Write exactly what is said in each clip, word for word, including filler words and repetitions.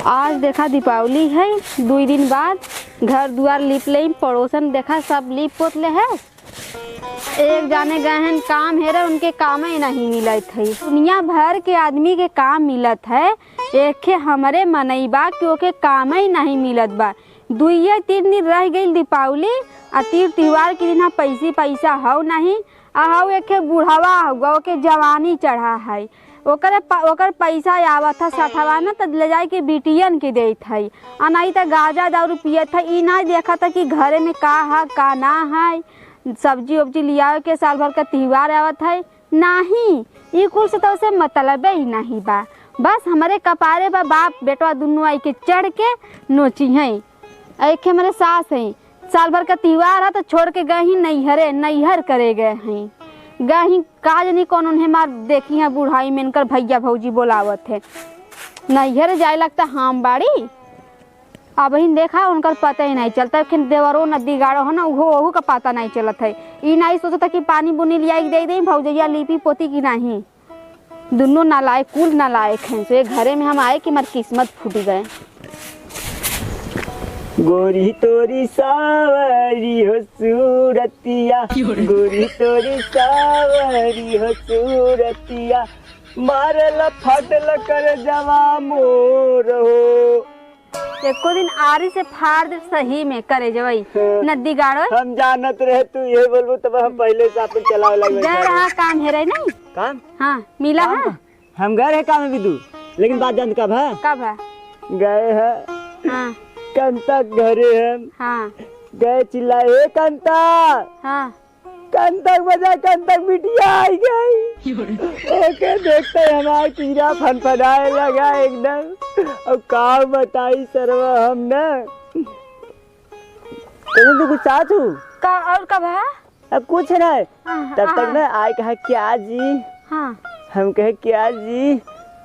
आज देखा दीपावली है, दुई दिन बाद घर दुआर लीप लेई, पड़ोसन देखा सब लीप पोत ले है। एक जाने गए हैं काम हेरे, उनके काम ही नहीं मिलत है। दुनिया भर के आदमी के काम मिलत है, एके हमरे मनई बा कि ओके काम ही नहीं मिलत बा। दुइये तीन दिन रह गइल दीपावली, आ तीर तिहार के दिन पैसी पैसा हौ नहीं, आ हौ एके बुढ़वा हुआ, ओके जवानी चढ़ा है, ओकरे प-, ओकर पैसा आवत है सठवा न, त ले जाए के बिटियन के देत है, आ नहीं त गांजा दारू पियत है। ई नहीं देखत है कि घरे में का है का ना है, सब्जी उब्जी लियावे के साल भर का तिहार आवत है। नाही, ई कुल से तो उसे मतलबे ही नाही बा। बस हमरे कपारे बा, बाप बेटवा दुनू आई के चढ़ के नोची हैं। आ एके हमरे सास हैं, साल भर का तिहार है तो छोड़ के गए ही नैहरे, नैहर करे गए हैं। गए ही का जानी कौन उन्हें मार देखी है बुढ़ाई में इनकर भैया भौजी बोलावत है। नैहर जाए लगता हम बाड़ी। अबहिन देखा, उनकर पता ही नहीं चलता। फिर देवरो नदी गाड़ो है ना, उहो, ओहू का पता नहीं चलत है। ई नहीं सोचता कि पानी बुनी लिया के दे दे, भौजैया लीपी पोती कि नहीं। दुनो नालायक, कुल नालायक हैं। से घरे में हम आए कि हमार किस्मत फूट गए। गोरी तोरी सावरी हो सूरतिया, गोरी तोरी सावरी हो सूरतिया, मारेला फाटल करे जवा मोर हो। एको दिन आरी से फाड़ दे सही में करे जवई। हाँ। नदी गाड़ो। हम जानत रहे तू ये बोलबू तब हम पहले से आपन चलावे लगे। गए रहा काम हेरे नहीं। काम? हाँ, मिला काम? है। हम गए रहे काम में बिदु, लेकिन बात जानत कब है? कब है? गए है। हाँ। कंता घरे है। हाँ। गए चिल्लाए, "ए कंता।" हाँ। कंतक बजा, कंतक बिटिया आई गई। ओके देखते ही हमार कीड़ा फनफनाए लगा एकदम। अब का बताई सरवा हम न। तूने तो कुछ चाहत हूँ? का और का भा? अब कुछ नहीं। हाँ, तब तक हाँ। न आए कहा, "क्या जी?" हाँ। हम कहे, "क्या जी?"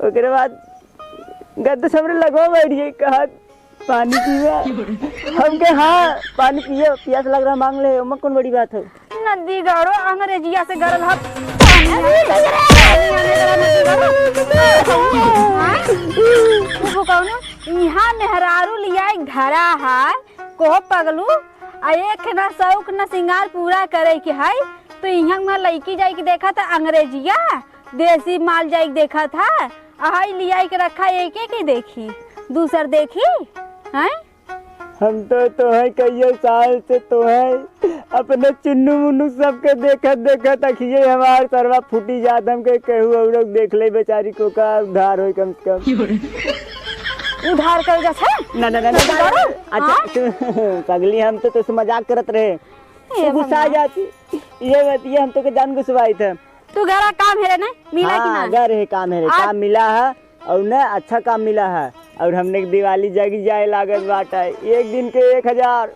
ओकरे बाद गद्द से हमरे लगवा बैठ गई, कहा, "पानी पीवा?" हम कहे, "हाँ, पानी पियो, पियास लग रहा, मांग ले, ओमा कौन बड़ी बात है?" नदी गाड़ो अंग्रेजिया से गरल ह। पानी आने लगा, नदी गाड़ो। हाँ? वो कौनो इहाँ मेहरारू लिया एक धरा है, कोह पगलू, आ एक ना शौक ना सिंगार पूरा करे के है, तो इहाँ उहाँ लइकी जाई के देखा त अंग्रेजिया, देसी माल जाई के देखा था, अहाई लियाई के रखा, एके के देखी, दूसर देखी, हैं? हम तो, तोहे कइयो साल से तोहे अपने चुन्नू मुन्नू सबके देखत, देखत अखिये हमार सरवा फूटी जात। हमके केहू औरत देख ले बेचारी को का उद्धार होई कम से कम। उद्धार कर जा छे? ना, ना, ना, ना, ना। उद्धार? अच्छा, हाँ? तू, पगली, हम तो तुझसे मजाक करत रहे। ए तू गुस्सा आ भगवान। जाती। ये बात, ये हम तो के जान गुस्सवाई थे। तू घरा काम हेरे ना, मिला कि हाँ, ना? घर है, काम हेरे, आ- काम मिला है, और ना अच्छा काम मिला है, और हमने के दिवाली जगी जाए लागत बाटे, एक दिन के एक हजार।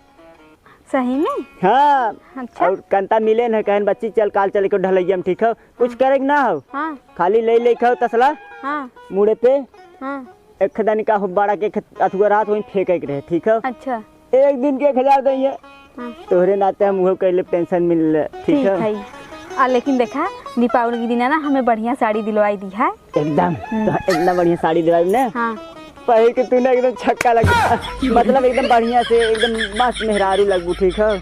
सही में? हाँ। अच्छा। और कंता मिले न, कहन, "बच्ची, चल, काल चले के ढलैया में, ठीक हो? कुछ हाँ। करे के ना हो, हाँ। खाली ले ले खाओ तसला, हाँ। मुड़े पे।" हाँ। एक दानी का हुब्बारा के ख-, अथुआ रात वहीं फेंके के रहे, ठीक है? अच्छा। एक दिन के एक हजार दइहे। हाँ। तोहरे नाते हम उहो कैले पेंशन मिल ले, ठीक ठीक है? है। आ, लेकिन देखा, दीपावली के दिन है ना, हमें बढ़िया साड़ी दिलवाई दी है। एकदम, हम्म। तो इतना बढ़िया साड़ी दिलवाई ने। हाँ। पहिर के तू ना एकदम छक्का लग, मतलब एकदम बढ़िया से, एकदम मस्त मेहरारू लगबू, ठीक है?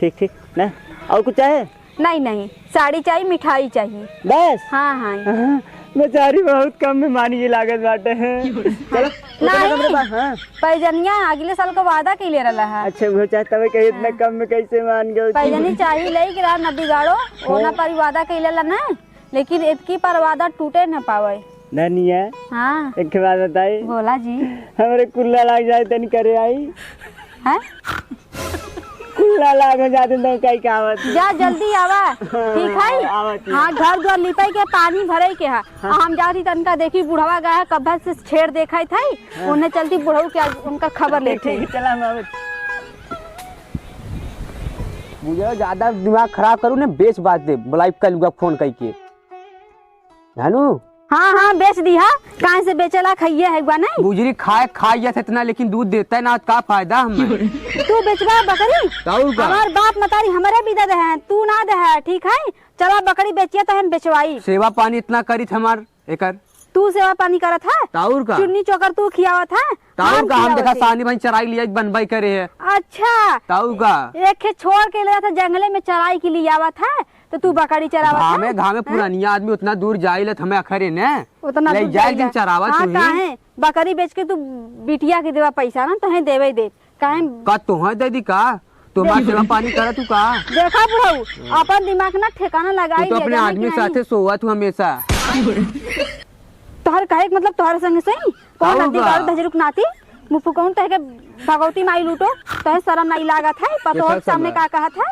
ठीक, ठीक, ना? और कुछ चाहे? नहीं, नहीं, साड़ी चाहिए, मिठाई चाहिए। बस? हाँ, हाँ। हाँ, बेचारी बहुत कम में मान गई लागत बाटे। चलो, उतरे नहीं। कमरे बा, हाँ। पैजनिया अगले साल का वादा कइले रहला है। अच्छा, वो चाहे तबे कहे इतना हाँ। कम में कैसे मान गए? पैजनी चाहिए, ले के रहा नदी गाड़ो, हाँ। ओना पर वादा कइले रहला ना। लेकिन इतकी पर वादा टूटे न पावे। धनिया, हाँ। एक ठे बात बताई। बोला जी। हमरे कुल्ला लाग जाए तनी करे आई। हैं? कुल्ला लाग जाते तो कई का आवत। जा जल्दी आवा। ठीक है? आवत है। हाँ, घर द्वार लिपाई के पानी भरे के है। हाँ। हम जाती तनका देखी बुढ़वा गया है, कब्बा से छेड़ देखा था, हाँ। उन्हें चलती बुढ़ऊ के आज उनका खबर लेते। ठीक है, चला हम आवत। बुझे ज्यादा दिमाग खराब करू ने, बेच बाच दे, बुलाई कल हुआ फोन कई के। जानू? हाँ, हाँ, बेच दिहा। काहे से बेचेला, खाइए है बा नहीं? बुजरी खाए, खाइए से इतना, लेकिन दूध देता है ना, का फायदा हमें? तू बेचबा बकरी? और का? हमार बाप मतारी हमरे भी दे दे हैं, तू ना दे है, ठीक है? चला बकरी बेचिए तो हम बेचवाई। सेवा पानी इतना करित हमार एकर। तू सेवा पानी करत है? ताउर का? चुन्नी चोकर तू खियावत है? ताउर हम का? हम खियावत देखा है। सानी भाई चराई लिया बनवाई करे है। अच्छा। ताउर का? एक खे छोड़ के ले जाता जंगले में चराई के लिए आवत है, तो तू बकरी चरावत है? घामे घामे हैं? पुरानिया आदमी उतना दूर जाई ले, हमें अखरे ने उतना ले दूर जाए जाई दिन ले। चरावत हाँ, तू ही। काहे? बकरी बेच के तू बिटिया के देवा पैसा ना, तोहे देवे दे। काहे? का तोहे दे दी का? तो हमार दे दी। सेवा पानी करा तू का? देखा बुढ़ऊ, अपन दिमाग ना ठिकाना लगाई तू तो लिया, अपने जाने आदमी कि नहीं? साथे सोवत हूँ हमेशा। तोहर कहे के मतलब तोहर संग सही? कौन और नदी का? गाड़ू दहजरुक नाती? मुफुकौन तह के भगवती माई लूटो, तोहे शरम नहीं लागत है? पतोह के सामने का कहत है?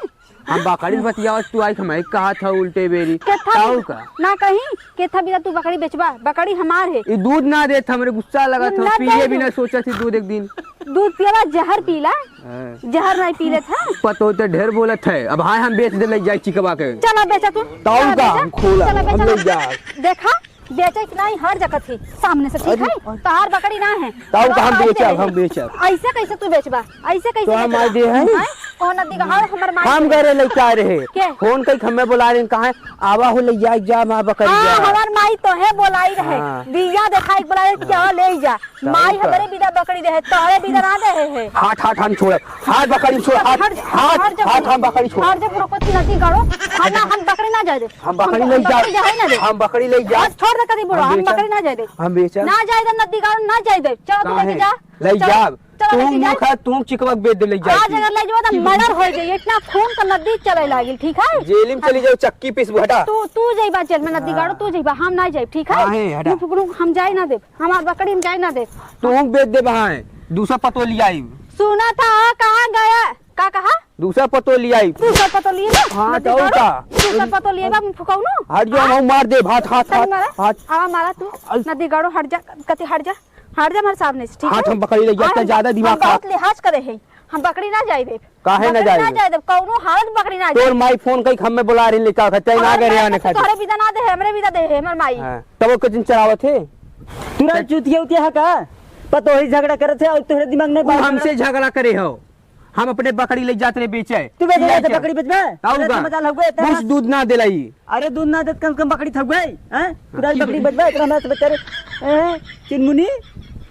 हम बकरी बतियावत, तू आई हमें कहा था उल्टे बेरी। केथा ताऊ भी का? ना कहीं, केथा बिना तू बकरी बेचबा? बकरी हमार है। ई दूध ना देत, हमरे गुस्सा लगत दूध हो, ना पिए देत भी हो। ना सोचा थी दूध एक दिन। दूध पियला, जहर पीला। हाँ। जहर नहीं पी लेत है। पतोह तो ढेर बोलत है, अब हाँ हम बेच दे ले जाए चिकवा के। चला बेचा तू, ताऊ चला का बेचा, हम खोला, चला हम बेचा। ले जा। देखा, बेचे कि नहीं, हर जगह थी सामने से, ठीक अरे। है? तोहार बकरी ना है। ताऊ का हम बेचब, हम बेचब। ऐसे कैसे तू बेचबा? ऐसे कैसे तो हम बेचबा? माई दे हैं। हैं? कौन नदी का? और हमर माई हम दे। घरे लइका रहे। के? फोन कई हमें बोला रहे, कहाँ है? आवा हो ले जा, जा माँ बकरी हाँ, जा। हमार माई तोहे बोलाई रहे। हाँ। बिया देखाई के बोला रहे कि आवा ले जा। ताऊ माई का? हमरे बिदा बकरी दे है, तोहरे बिदा ना दे है। हाथ, हाथ हम छोड़ब। हाथ बकरी छोड़, हाथ, हट, हाथ, हट जा, हाथ हम बकरी छोड़। हट जा, बुढ़ऊ, कुछ नदी गाड़ो। हम ना, हम बकरी ना जाए दे। हम बकरी हम ले जा। बकरी जाए ना दे। हम बकरी ले जा। बस छोड़ दे कदी बुढ़ऊ, हम हम बेचब। बकरी ना जाए दे। हम बेचब। ना जाए दे, नदी गाड़ो ना जाए दे। चलो तू काहे? लेके जा। ले चलो, जाब। चलो तू लेके जा। मुखा, तू चिकवा के बेच दे, ले जा आज तू। अगर ले जाबो तो मर्डर हो जाए। इतना खून का नदी चले लागिल, ठीक है? जेल में चली जाओ, चक्की पीस हटा। तू, तू जाइबा जेल में, नदी गाड़ो, तू जाइबा, हम ना जाए, ठीक है? काहे? हटा। रुक, रुक, हम जाए ना दे। हमार बकरी हम जाए ना दे। तू बेच दे बहाए, दूसरा पतोह ले आई। सुना था, कहाँ गया? का कहा? दूसरा पतोह ले आई। दूसरा पतोह लिए ना? हाँ, नदी तो गाड़ो। का? दूसरा पतोह लिए बा, फुकौनो? हट जाओ, हाँ? हम मार दे, हाथ, हाथ, तनी हाथ, मारा। हाथ। आवा मारा तू। अल- नदी गाड़ो, हट जा, कति हट जा, हट जा हमारे सामने से, ठीक हाथ है? हम पकड़ ले, हाँ, इतना हम, ज्यादा हम दिमाग खा- बहुत लिहाज करे है, हम बकरी ना जाए दे। काहे ना बकरी जाए ना दे? जाए दे, कौनो हालत बकरी ना तोर जाए। माई फोन कई हमें बोला रही, लेकर खा, तैं ना हमारे गए माई आने तो खातिर। तोहरे बिदा ना दे है, हमरे बिदा दे है, हमारे माई। हाँ, तब वो किचन चलावत है? तुरंत चुतिया उतिया है का? पतोही झगड़ा करत है और तोहरे दिमाग में वो बात हमसे झगड़ा करे हो। हम अपने बकरी ले जात रहे बेचे। तू बेचे जात रहे बकरी बेचबे? ताऊ अरे का? तू मजाल हो गए, इतना कुछ दूध ना देलाई। अरे दूध ना देत, कम से कम बकरी थक गई, हैं? पूरा बकरी बेचबे, इतना हमरा से बेचारे, हैं? चिनमुनी,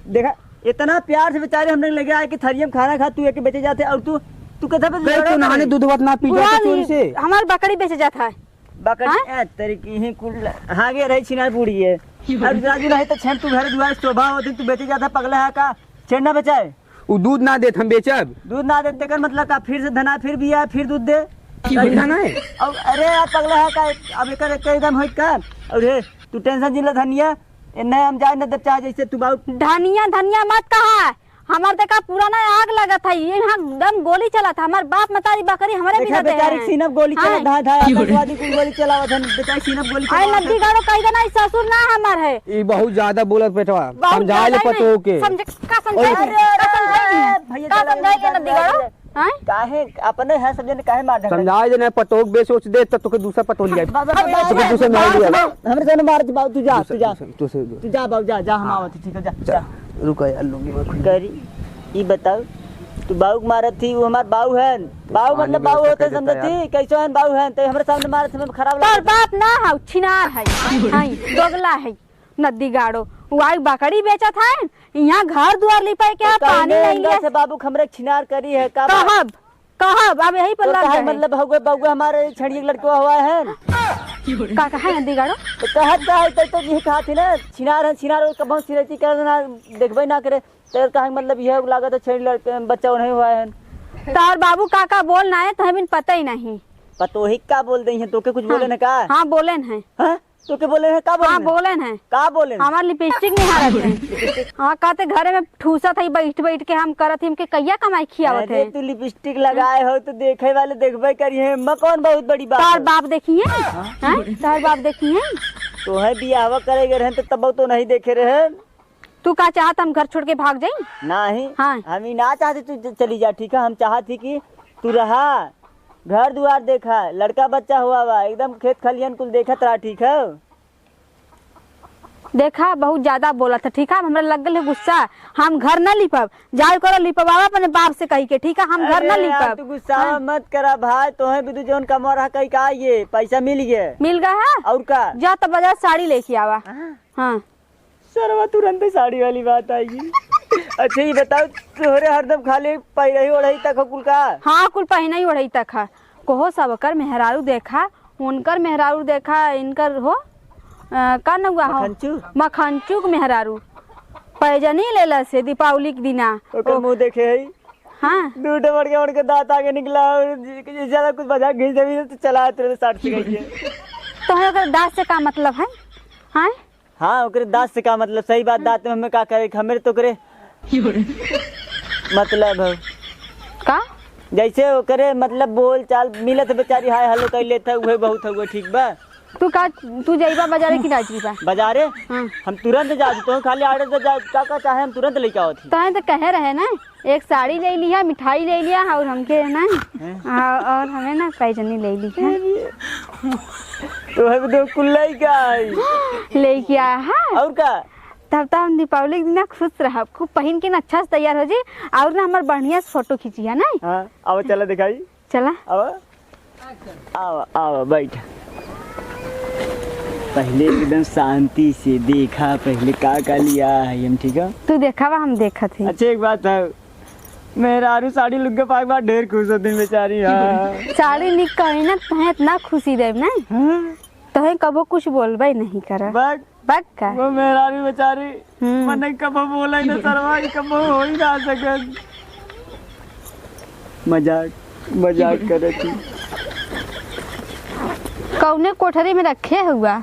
देखा, इतना प्यार से बेचारे हमने लगे आए कि थरिया में खाना खा, तू एक बेचे जाते और तू, तू कैसे बेचे गई? तू नहाने दूध भात ना पी जाते चोरी से? हमार बकरी बेचे जात है। बकरी, हाँ? ए, तेरी की ही कुल, हाँ, गे रही छिनार बूढ़ी है। और राजू नहीं तो छेन तू घर दुआर शोभा होती, तू बेचे जाता, पगला है का? छेन ना बेचाए। उ दूध ना देत, हम बेचब। दूध ना देत, तेकर मतलब का? फिर से धना, फिर बिया, फिर दूध दे। फिर धना है? और अरे यार, पगला है का? अब एकर, एकर एकदम होई का? और हे, तू tension जिन ले धनिया, ए, नहीं हम जाए न देब, चाहे जैसे तू बाऊ। धनिया, धनिया मत कहा, हमार देखा पुराना आग लगत है, ये यहाँ एकदम गोली चलत है, हमार बाप मतारी बकरी हमरे देखा बिना दे बेचारी हैं। सीनब गोली हाँ। चलत, धाय, धाय, आतंकवादी कुल गोली चलावत हन, बेचारी सीनब गोली अरे चलावत नदी हन। गाड़ो कह देना, ई ससुर ना हमार है। ई बहुत ज्यादा बोलत बेटवा, बहुत समझा ले ज्यादा ही पतोह नहीं। के। समझ, का समझाई ओए। नहीं? का समझाई नहीं? अरे, भैया का चला समझाई ले, के नदी गाड़ो? हैं? काहे अपने है सब जने काहे मार झगड़ा? समझाए जे नहीं, पतोह के बेच सोच दे, तब तोके दूसरा पतोह लिया। बाबा, बाबा, तोके बाबा, दूसरा बाबा, मार लिया। बाबा, हमरे से मार, बाबू, तू जा, तू जा। दूसरा, दूसरा, दूसरा। तू जा, बाबू, जा, जा, हम हाँ। आवत ही, ठीक है, जा, जा। जा। रुको यार, लुंगी में खुल। करी, ई बताओ, तू बाऊ के मारत थी, वो हमार बाऊ है। बाऊ पानी मतलब में बाऊ उसका होते, कह देता समझती? यार। कैसे हैं बाऊ हैं? ते हमरे सामने मारत, हमें खराब तोर लगता। बाप ना हौ, छिनार है, हैं, दोगला है। नदी गाड़ो, उ आई बकरी बेचत है, यहाँ घर दुआर लिपाए के तो पानी कहने नहीं अंदर लिया। से बाबू हमरे छिनार करी है, का बात? कहब, कहब, अब यही पर तो लग काहे गए। मतलब हउए बउआ हमारे छड़िए के लड़कवा हुआ है? का कहा है नदी गाड़ो? तो कहत का है, तो, तो यही कहा थी ना, छिनार है, छिनार और कबहुँ छिनैती करे ना, देखबे ना करे, तो कहा मतलब यह लागत है छड़ी लड़के, बच्चा नहीं हुआ है। तार बाबू का का बोल ना है, तो हमें पता ही नहीं। पतोही का बोल दे हैं, तोके कुछ हाँ। बोले न का? हाँ, बोले न है। हाँ? तोके बोले हैं, का बोले हाँ, हैं? बोले न है। का बोले हैं? हमार लिपस्टिक निहारत है। हाँ, कहते घरे में ठूसत है, बैठ बैठ के हम करत ही, हमके कहिया कमाई खियावत अरे, है? तू लिपस्टिक लगाए हो तो देखे वाले देखबे करी है, मैं कौन बहुत बड़ी बात तार है? बाप देखी है? हाँ? हैं? तार बाप देखी है? तो है बियाहवा करे गए रहन तो तब तो नहीं देखे रहे। तू का चाहत हम घर छोड़ के भाग जाई? नहीं, हाँ। हम ई ना चाहते तू च-, चली जा, ठीक है? हम चाहत ही कि तू रहा, घर दुआर देखा, लड़का बच्चा हुआ बा, एकदम खेत खलिहन कुल देखत रहा, ठीक है? देखा, बहुत ज्यादा बोलत है, ठीक है? हमरा लग गल है गुस्सा, हम घर ना लिपब, जाओ करो लिपवावा अपने बाप से कही के, ठीक है? हम घर ना अरे यार, लिपब। तू गुस्सा हाँ। मत करा भाई, तोहे भी तू जौन कमवा रहा कही का ये पैसा मिल गए। मिल गया है? और का? जा तो बाजार साड़ी लेके आवा। हाँ। हाँ। सरवा तुरंत साड़ी वाली बात आइगी। अच्छा, ई बताओ, तोहरे हरदम खाली पहिरही ओढ़ही तक ह कुल का? हाँ, कुल पहिनही ओढ़ही तक ह। कोहो सबकर मेहरारू देखा, उनकर मेहरारू देखा, इनकर हो, अ, का नौआ हो? मखनचू? मखनचू के मेहरारू। पैजनी लेलस दीपावली के दिना। ओकर ओ। मुँह देखे हई? हाँ। दू ठो बड़के बड़के दाँत आगे निकला और ज्यादा कुछ बजा घींच देबी तो चला तुरंत साठ से गई है। तोहरे ओकर दाँत से का मतलब है? हाँ? हाँ, ओकरे दाँत से का मतलब? सही बात, दाँत में हमें का करे, हमें तो ओकरे मतलब है। का? जैसे ओकरे मतलब बोल चाल मिलत है, बेचारी हाय हेलो कर लेत है, उहे बहुत है, ठीक बा। तू का, तू जइबा बाजारे कि ना जइबा? बाजारे? हाँ। हम तुरंत जा, तू खाली ऑर्डर दे जा, का का चाहे हम तुरंत लेके आवत ही। तोहे तो कहे रहे ना, एक साड़ी ले लिया, मिठाई ले लिया और हमके ना, हैं? आ, और हमें ना पैजनी ले ली है। तो हम दो कुल्लाई का आई। लेके आया है। और का? तब तो हम दीपावली के दिन ना खुश रहब, खूब पहिन के ना अच्छा से तैयार हो जी, और ना हमार बढ़िया से फोटो खींची है ना। हाँ, अब चला दिखाई। चला। आवा, आवा, आवा, बैठ। पहले एकदम शांति से देखा, पहले का का लिया है हम, ठीक है? तू देखावा, हम देखत ही। अच्छा, एक बात है, मेहरारू साड़ी लुग्गा पाक बाद ढेर खुश होती बेचारी। हाँ। साड़ी निक कही ना, तहे इतना खुशी देब ना। हाँ। तहे कबो कुछ बोलबे नहीं करा। बक। बक का? वो मेहरारू बेचारी हम्म। मने कबो बोले न सरवा, ई कबो हो ही ना सकत। मजाक, मजाक करत ही। कौने कोठरी में रखे हुआ?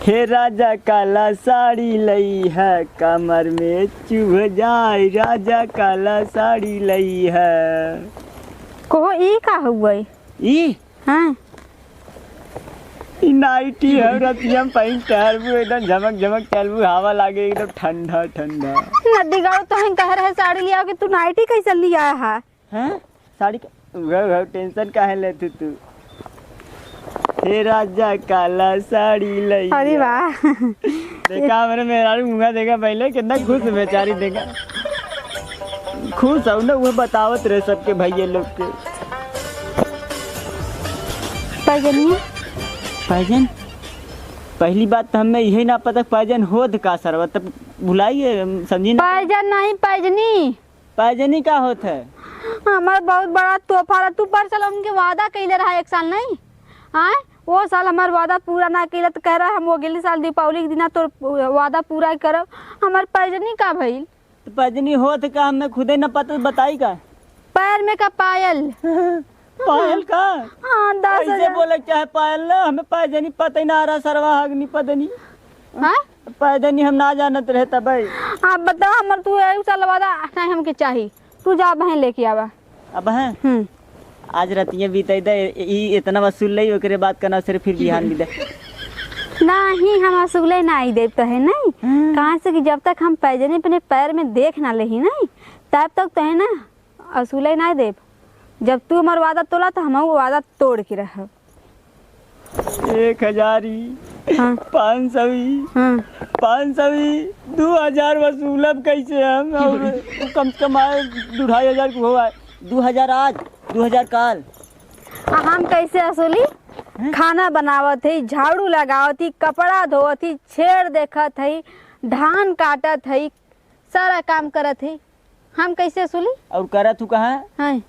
हे राजा काला साड़ी लई है, कमर में चुभ जाए, राजा काला साड़ी लई है। कहो, ई का हुआ? ई हाँ। ई नाइटी है, रतिया में पहिन टहलबू, एकदम झमक झमक चलबू, हवा लागे एकदम ठंडा ठंडा। नदी गाड़ो तो हम कह रहे साड़ी लिया के तू नाइटी कैसे लिया है? हैं? साड़ी का? उघा, उघा, टेंशन काहे लेत हू तू? हे राजा काला साड़ी लई। अरे वाह। देखा हमरे मेहरारू मुँहा देखा पहले, कितना खुश है बेचारी, देखा। खुश हो ना, वो बतावत रहे सबके भैया लोग के। पैजनिया? पैजन? पहली बात तो हमें यही ना पता पैजन होत का सरवा, तब भुलाइए, हम समझी ना। पैजन नहीं, पैजनी। पैजनी का होत है? हमार बहुत बड़ा तोहफा रहा। तू पर साल हमके वादा कइले रहा एक साल नहीं? आय? वो साल हमार वादा पूरा ना कइला तो कह रहा हम वो अगले साल दीपावली के दिना तोर वादा पूरा करब। हमार पैजनी का भइल? तो पैजनी होत का हमें खुदे न पता, बताई का? पैर में का पायल। पायल का? हाँ, दस हजार। ऐसे बोले चाहे पायल ना, हमें पैजनी पता ही ना आ रहा, सरवा हगनी पदनी। हाँ? पैदनी हम ना जानत रहे तबे। आप बताओ, हमर तू एक साल बाद आ, नहीं हमके चाही। तू जा बहन लेके आवा। अब हैं? हम्म। आज रतिया बीते दे, ई इतना वसूल ले, ओकरे बाद करना सिर्फ फिर बिहान भी दे। नहीं, हम वसूले ना आई देब तो है नहीं। हम्म। कहाँ से कि जब तक हम पैजनी अपने पैर में देख ना लेही नहीं, तब तक तो है ना, वसूले ना देब। जब तू हमार वादा तोला तो हम वादा तोड़ के रहब। एक हजार ही, हाँ। पाँच सौ ही, हाँ। पाँच सौ ही, दो हजार वसूलब कैसे हम? और कम से कम आए, दो ढाई हजार को हो आए। दो हजार आज, दो हजार काल। आ, हम कैसे वसूली? हैं? खाना बनावत ही, झाड़ू लगावत ही, कपड़ा धोवत ही, छेड़ देखत ही, धान काटत ही, सारा काम करत ही। हम कैसे सुली? और करत हूँ कहाँ? हाँ।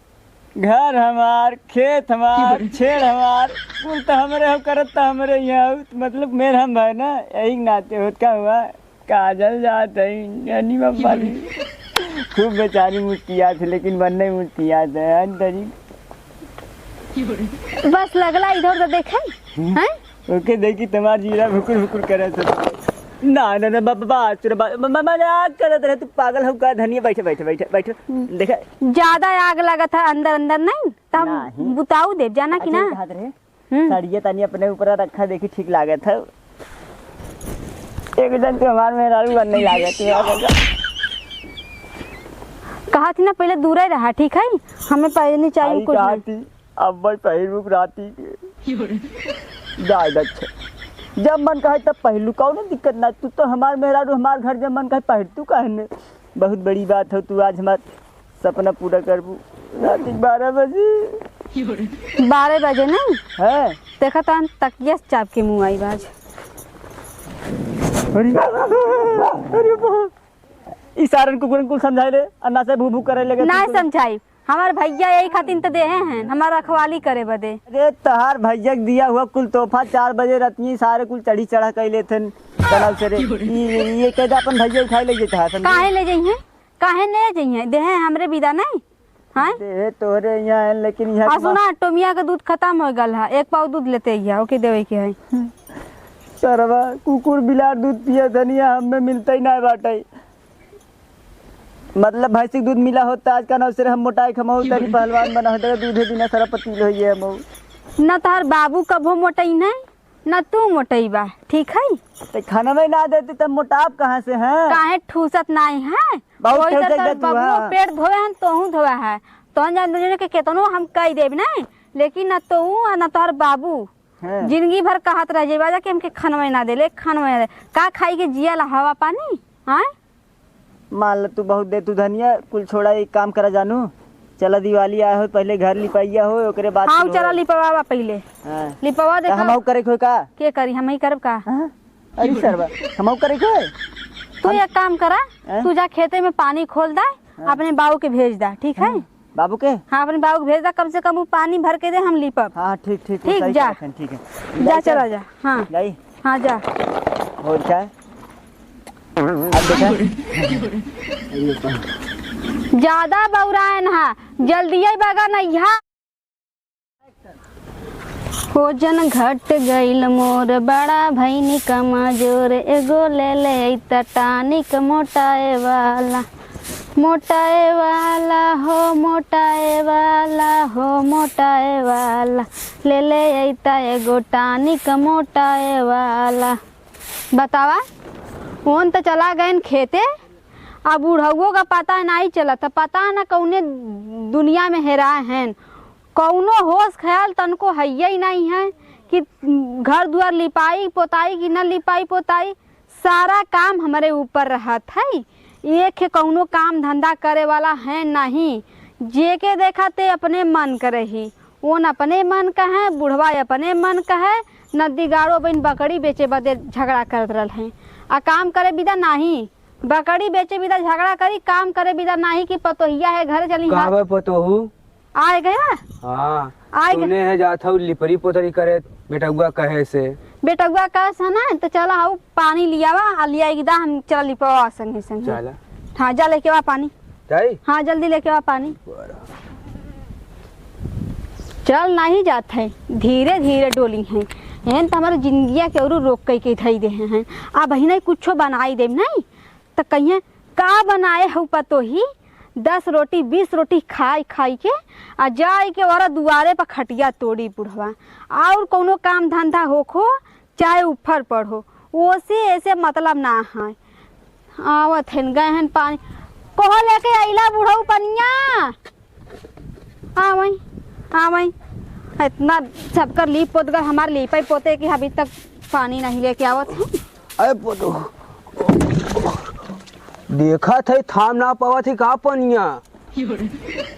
घर हमार, खेत हमार, छेड़ हमार, कुल तो हमरे हो, करत तो हमरे यहाँ हो। मतलब मेर हम भाई ना, यही नाते होत का हुआ, काजल जात है, यानी बाबा जी। खूब बेचारी मुस्कियात है, लेकिन मन नहीं मुस्कियात है, अंतरी। बस लगला इधर उधर देखे, हम्म। हैं? ओके, देखी तुम्हार जीरा भुकुर भुकुर करे से। ना, ना, ना, बा-, बा-, बा-, चुरा बा-, म-, म-, मजाक करत रहे, तू पागल हो का धनिया? बैठे, बैठे, बैठे, बैठे। हम्म। देखे। ज्यादा आग लागत है अंदर, अंदर नहीं, तो हम नहीं। बुताऊ देब, जाना कि अच्छा, ना? एक हाथ रहे। हम्म। साड़िया तनी अपने ऊपर रखा, देखी ठीक लागत है। एक जन तो हमार मेहरारू बन नहीं लागत है। कहा थी ना, पहले दूरे रहा, ठीक है? हमें पहले नहीं चाहिए आई कुछ कहा नहीं। थी। अब भाई पहिरबू राती के। जाए दे, अच्छा। जब मन कहे तब पहिरलू, कौनो दिक्कत ना। तू तो हमार मेहरारू, हमार घर, जब मन कहे पहिर, तू काहे ने? बहुत बड़ी बात हो, तू आज हमार सपना पूरा करबू। राती के बारह बजे। बारह बजे नहीं? हैं? देखा तो हम तकिया से चाप के मुँह आई बाज। अरे, अरे बाप। ई सारन कुकुरन कुल समझाए ले, अन्ना से भू भू करे लगे ना कुकुर। समझाई, हमार भैया यही खातिर त देहे हैं, हमार रखवाली करे बदे। अरे तहार भैया के दिया हुआ कुल तोहफा चार बजे रतिये सारे कुल चढ़ी चढ़ा कइ लेथन। तनाव से रे, ई, ई, ये कहता अपन भैया उठाए ले जेता है, समझे? काहे ले जइहें? काहे ले जइहें? देहे हमरे बिदा नहीं? हाँ? देहे तोहरे यहाँ है, लेकिन यहाँ आ के सुना, टोमिया के दूध खतम होइ गल है, एक पाव दूध लेते अइहा, ओके देवे के है। सरवा, कुकुर बिलार दूध पिए धनिया, हमें मिलते ही ना बाटे। मतलब भैंसी के दूध मिला होता, आज का नाव से हम मोटाई खमाऊ तरी पहलवान बना होता, दूधे बिना सरवा पतील होइए हम। न तोहर बाबू कभो मोटई नहीं, न तू मोटई बा, ठीक है? तो खाना में ना देती तब मोटाप कहाँ से है? काहे ठूसत नहीं है? बहुत कोई ठूसत तो है तोहर तू, बबुओ हाँ। पेट धोवे हन, तोहू धोवे है, तोहन जान दुनिया के केतनो हम कह देब नहीं, लेकिन न तू आ न तोहर बाबू। हाँ। जिंदगी भर कहत रह जेबा जा कि हमके खनवे ना देले, खनवे ना दे। का खाई के जिया ला हवा पानी? हाँ? मान ल तू बहुत दे तू धनिया, कुल छोड़ा, एक काम करा जानू, चला दिवाली आए हो, पहले घर लिपाइया हो, ओकरे बाद हाँ, कुल चला होई। लिपवावा पहले। हाँ। लिपवा तो देखा। हमहू करे के होई का? के करी, हमही करब का? हाँ? अरे सरवा, हमहू करे के होई? तू हम एक काम करा, हाँ? तू जा खेते में पानी खोल दा, हाँ। अपने बाऊ के भेज दा, ठीक है? हाँ। बाबू के? हाँ, अपने बाबू के भेज दा, कम से कम वो पानी भर के दे, हम लिपब। हाँ, ठीक, ठीक, ठीक, सही जा। कहत हन, ठीक है। जा, चला जा, हाँ। जाई? हाँ, जा। और क्या? अब देखा? ज्यादा बौरायन हा, जल्दिये बगा नैहा। वजन घट गइल मोर, बड़ा भइनी कमजोर, एगो ले ले अइता टॉनिक मोटाए वाला, मोटाए वाला हो, मोटाए वाला हो, मोटाए वाला, ले ले अइता एगो टॉनिक मोटाए वाला। बतावा, ओन त चला गएन खेते, अब बुढ़उओ का पता नाहीं चलत, पता न कौने दुनिया में हेराए हैं। कौनो होश ख्याल तनको हइये ही नाहीं है कि घर दुआर लिपाई पोताई कि न लिपाई पोताई, सारा काम हमरे ऊपर रहत है। एक है कौनो काम धंधा करे वाला है नाहीं, जेके देखा ते अपने मन करे ही, ओन अपने मन का है, बुढ़वा अपने मन का है, नदी गाड़ो बइन बकरी बेचे बदे झगड़ा करत रहल हैं, आ काम करे बिदा नाहीं। बकरी बेचे बिदा झगड़ा करी, काम करे बिदा नाहीं कि पतोहिया है घरे चली। का हाथ बा पतोहू? आए गया? हाँ। आए गया। सुने है जात हऊ लिपरी पोतरी करे, बेटउआ कहे से। बेटउआ कहे से ना, तो चला हऊ पानी लियावा, आ लिया के दा, हम चला लिपवा संगे संगे। चला। हाँ, जा लेके आवा पानी। जाई? हाँ, जल्दी लेके आवा पानी। बड़ा। चल नाहीं जात है, धीरे धीरे डोली हैं। एहन तो हमारे जिंदगिया के औरू रोक कई के धई देहे हैं। अब ही नहीं कुछो बनाई देब नहीं, त कहिए, "का बनाए हऊ पतोही?" दस रोटी, बीस रोटी खाई खाई के आ जाई के ओरा दुआरे पर खटिया तोड़ी बुढ़वा। और कौनो काम धंधा होखो, चाहे ऊपर पढ़ो, ओसे ऐसे मतलब ना है। आवत हन, गए हन पानी। कहो लेके अइला बुढ़ऊ पनिया? आवई, आवई। इतना सबकर लीप पोत गए, हमार लीपे पोते कि अभी तक पानी नहीं लेके आवत है। अरे पोतो, देखत है, थाम ना पावत है का पनिया?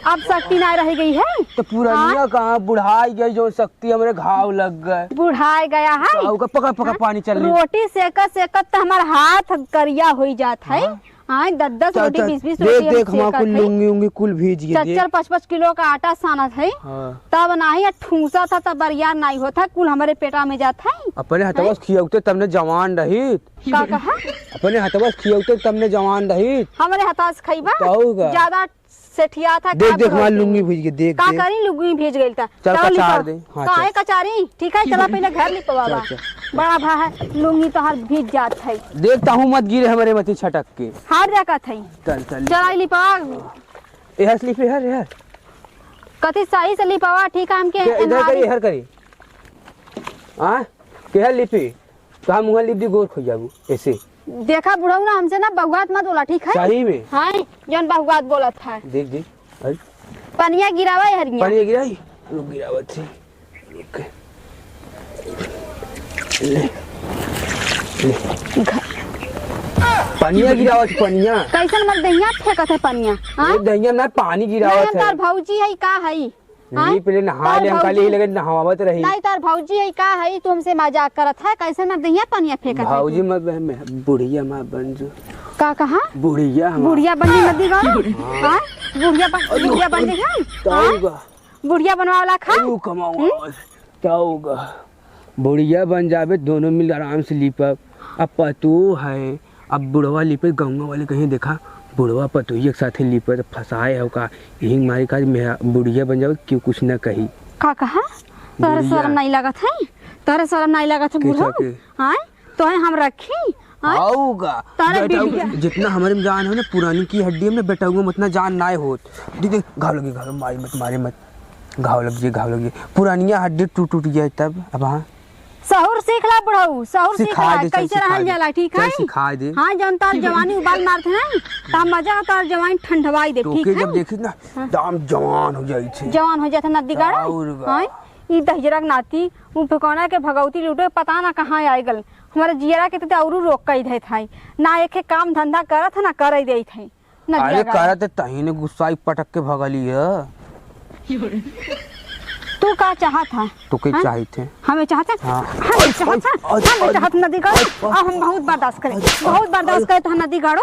अब शक्ति ना रह गई है। तो पुरनिया हाँ? कहाँ बुढ़ाई गई, जो शक्ति हमरे घाव लग गए। बुढ़ाई गया है। तो ओकर पकड़, पकड़, हाँ? पानी चल रही। रोटी सेकत सेकत तो हमार हाथ करिया होई जात है। हाँ? हाँ, दस दस चल, रोटी, चल, बीस बीस देख, रोटी हम देख, हमार सेकत कुल है। लुंगी उंगी कुल भीज गई, चल, देख। चल, पाँच पाँच किलो का आटा सानत है। हाँ। तब नाही, आ ठूसा था, तब बरियार नाही होत है, कुल हमरे पेटा में जात है। अपने हथवा हैं? से खियौते तब ने जवान रही। का कहा? अपने हथवा से खियौते तब ने जवान रही। हमरे हथवा से खइबा? कहू का? ज्यादा सेठिया था, देख, का देख, हमार भूल लुंगी गई? भीज गई, देख, का देख। करी, लुंगी भीज गइल था। चल, चल, कचार लिपा। दे। हाँ, काहे चल। कचारी? ठीक है, चला पहले घर लिपवा चल, बा। चल। बड़ा भा है, लुंगी तोहार भीज जात है। देख, ताहू मत गिरे हमरे मती छटक के। हार जा का थई। चल, चल, चल, लिपा। आई लिपा। एहर से लिपे, एहर, एहर। कथी सही से लिपावा, ठीक है, हमके के, इधर एनवारी। करी, एहर करी। आ? केहर लिपी? तो हम मुँह लिप दी, गोर खोई जाबू, ऐसे। देखा बुढ़ऊ ना, हमसे ना बहुआत मत बोला, ठीक है? सही में? हाँ, जौन बहुआत बोलत है। देख, देख, अरे। पनिया गिरावा है हरिया। पनिया गिराई? रुक, गिरावत है। रुक। ले। ले। घ- पनिया गिरावत, पनिया। कैसन मत दहिया फेंकत है पनिया, हाँ? ये दहिया ना, पानी गिरावत नहीं, हम है। तार भौजी है, का है? हाँ? लीप ले, नहा ले, हम काली ही लगे नहावत रही। नहीं, तोर भौजी है, का है, तू हमसे मजाक करत है, कैसे मर दहिया पनिया फेंकत है भौजी तू? मत बन, मैं बुढ़िया मत बन जो। का कहा? बुढ़िया हमार। बुढ़िया बन गई नदी गाड़ो? हाँ। हाँ? बुढ़िया बन, बुढ़िया बन गई हम? हाँ? बुढ़िया बनवा वाला खा? अयो, कमाओ हम्म? आज। क्या होगा? बुढ़िया बन जाबे, दोनों मिल आराम से लीपब। अब पतोह है, अब बुढ़वा लीपे, गौवा वाले कहीं देखा, बुढ़वा पतोहिया के साथे लीपे, तो फंसाए हो का? यही मारी का, मैं बुढ़िया बन जाबे, क्यों कुछ ना कही। का कहा? तोहरे बुढ़िया। शर्म नहीं लगत है? तोहरे शर्म नहीं लगत है, के बुढ़ऊ? चके? हाँ? तोहे हम रखी? हाँ? आऊगा। तारा बेटा, बिटिया। जितना हमरे में जान हो ना, पुरानी की हड्डी में बेटउआ में उतना जान नाय होत। दीदी, घाव लगी, घाव, मारी मत, मारी मत। घाव लग जाए, घाव लग जाए। पुरानिया हड्डी टूट, टूट गया है तब, अब हाँ। सहूर सीख ला बुढ़ऊ, सहूर सीख सिखा ला, दे, चल कैसे सिखा रहल दे। जाला, ठीक चल है? सिखा दे। हाँ, जौन तार जवानी उबाल मारत है ना, ता मजा तार जवानी ठंडवाई दे, ठीक तोके है? जब देखी ना, हाँ। दाम जवान हो जाई छे। जवान हो जात है नदी गाड़ा। और बा। हाँ, ई दहिजरा के नाती, उ फेकौना के भगौती लूटे, पता ना कहाँ आइ गल। हमारे जियरा के तो औरू रोक कई देत है, ना एके काम धंधा करत है, ना करे देत है, ना अरे जिया गाड़ा। करत तही ने गुस्साई पटक के भगली है। तू का चाहत है? तू के हैं? चाहित है? हमें चाहत है? हाँ। हमें चाहत है? अच्छा, हमें अच्छा, चाहत नदी गाड़ो। अच्छा, अब हम बहुत बर्दाश्त करें, अच्छा, बहुत बर्दाश्त अच्छा। करे तो नदी गाड़ो।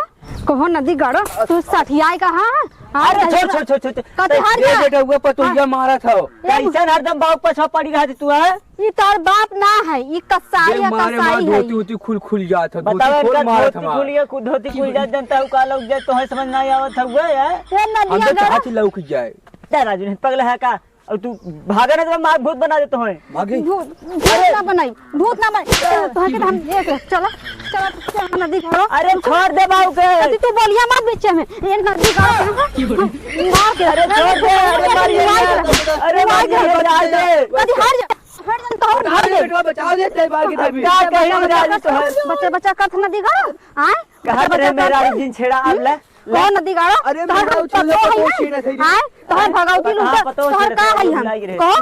कहो नदी गाड़ो, तू सठियाए का, हाँ? हाँ, अरे, छोड़, छोड़, छोड़, छोड़, छोड़। कति हार ए, गया? बेटा, हुआ पतोहिया हाँ। मारत हो। ए, कैसन हरदम बाप पछवा पड़ी रहत तू, हैं? ई तोर बाप ना है, ई कसाई ये है, मारे कसाई मार है। धोती उती खुल खुल जात है, धोती बताओ, खोल इनका मारत धोती हमार। खुल गया, खुद धोती खुल जात, जनता हूँ का लौक जाए, तोहे समझ ना आवत हउए, हैं? ए, हम नदिया तो गाड़ो। चाहत लौक जाए। जा राजू, नहीं पगला है का? और तू भागा ना तो मार भूत बना देते हैं। भागी। भूत, भूत ना बनाई, भूत ना बनाई। ए, तोहके तो हम देख ले। चला, चला, चला, नदी गाड़ो। अरे छोड़ दे बाबू के। अरे तू बोलिया मत बीच में। ये नदी गाड़ो। मार के। अरे छोड़ दे, अरे मार के। मार के। अरे मार के। अरे मार के। कभी हार जा। हट जा, तो हार अरे जा। बेटवा बचा दे, तेरे बाप की तबीयत। क्या कहे बचा, बचा, बचा, बचा, बचा, कथ नदी गाड़ो। आय? कहा बचा, तेरे बचा, मेरा बचा। दिन छेड़ा आप ले। कौन नदी गाड़ो? अरे तोहर मेरा उछल पतो है पतो ना? छेड़ा था ये। आय? तोहर भगौती हाँ, लूटा, पतो तोहर छेड़ा का था, है हम? बुलाई रे। कहो?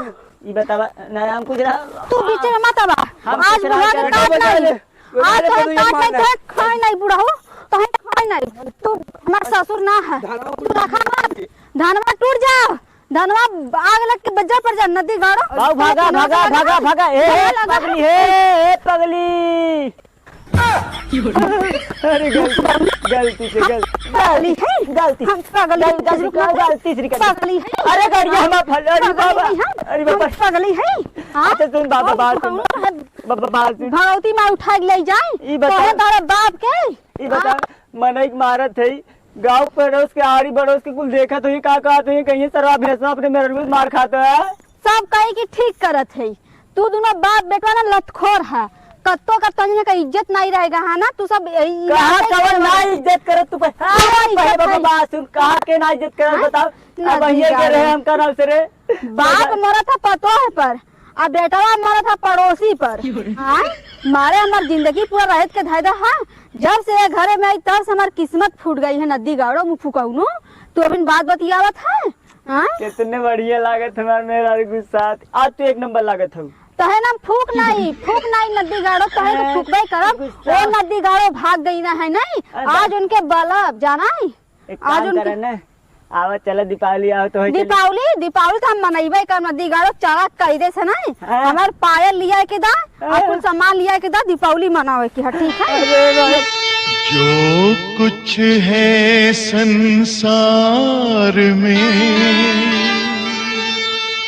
ई बतावा, ना हम कुछ रहा। तू बीच में मत आवा। हम आज कुछ रहा बुढ़ा के कर काट रहे। नहीं। आज अरे तोहर पतो ये काट मार नहीं, रहा। तोहर खाए नहीं बुढ़ऊ, तोहर खाए नहीं। तू हमार ससुर ना है। धनवा तू रखा मत। धनवा टूट जा। धनवा आग लग के बज्जर पड़ जा, नदी गाड़ो। बाबू भागा, भागा, भागा, भागा। ए, ए, पगली, ए, ए, पगली। अरे गलती, गलती से, गलती, पगली है। गलती, हम पगली गलती, है। गलती से, गलती से, गलती। पगली है। अरे गाड़िया हम फल, अरे पगली बाबा, है हम। अरे बाबा। हम पगली है। हाँ? अच्छा सुन बाबा, हम बात सुन। हम बाबा, बात सुन। भगवती माँ उठा के ले जाए। ई बता। कहे तारा बाप के। ई बता, हाँ? मनई के मारत है, गाँव पड़ोस के, आड़ी पड़ोस के कुल देखत होई, का कहत होई, कहीं सरवा भैंसवा अपने मेहररुआ से मार खात है। सब कही कि ठीक करत है। तू दोनों बाप बेटवा ना लतखोर है। कत्तो का तनी का इज्जत नहीं रहेगा, है ना? तू सब यही कहाँ याद कवन रखेगा। ना इज्जत करत तू पर? हाँ, हाँ, इज्जत पहले है। बाबा सुन, कहाँ के ना इज्जत करत हाँ? बताओ। अब नदी ये गाड़ो। करे हमका नाम से रे। बाप मरा था पतोह पर, आ बेटवा मरा था पड़ोसी पर। हाँ? मारे हमार जिंदगी पूरा रहत के धायदा है। जब से ये घरे में आई तब से हमार किस्मत फूट गई है। नदी गाड़ो मुँह फुकौनो, तू अभी बात बतियावत है। हाँ? कितने बढ़िया लागत हमार मेहरारू गुस्सा। आज तू एक नंबर लागत हऊ। तहे ना फूक नहीं, फूक नहीं नदी गाड़ो, तहे तो हाँ, फूकबे करब। गुस्सा। वो नदी गाड़ो भाग गई ना है नहीं, अच्छा। आज उनके बलब जाना है। एक आज काम उनके करे ना, आवा चला दीपावली आओ तो है चली। दीपावली, दीपावली तो हम मनइबे करब नदी गाड़ो, चला कायदे से नहीं। हाँ। हमार पायल लिया के दा, हाँ। और कुल सामान लिया के दा, दीपावली मनावे की है, ठीक है? अरे भाई। जो कुछ है संसार में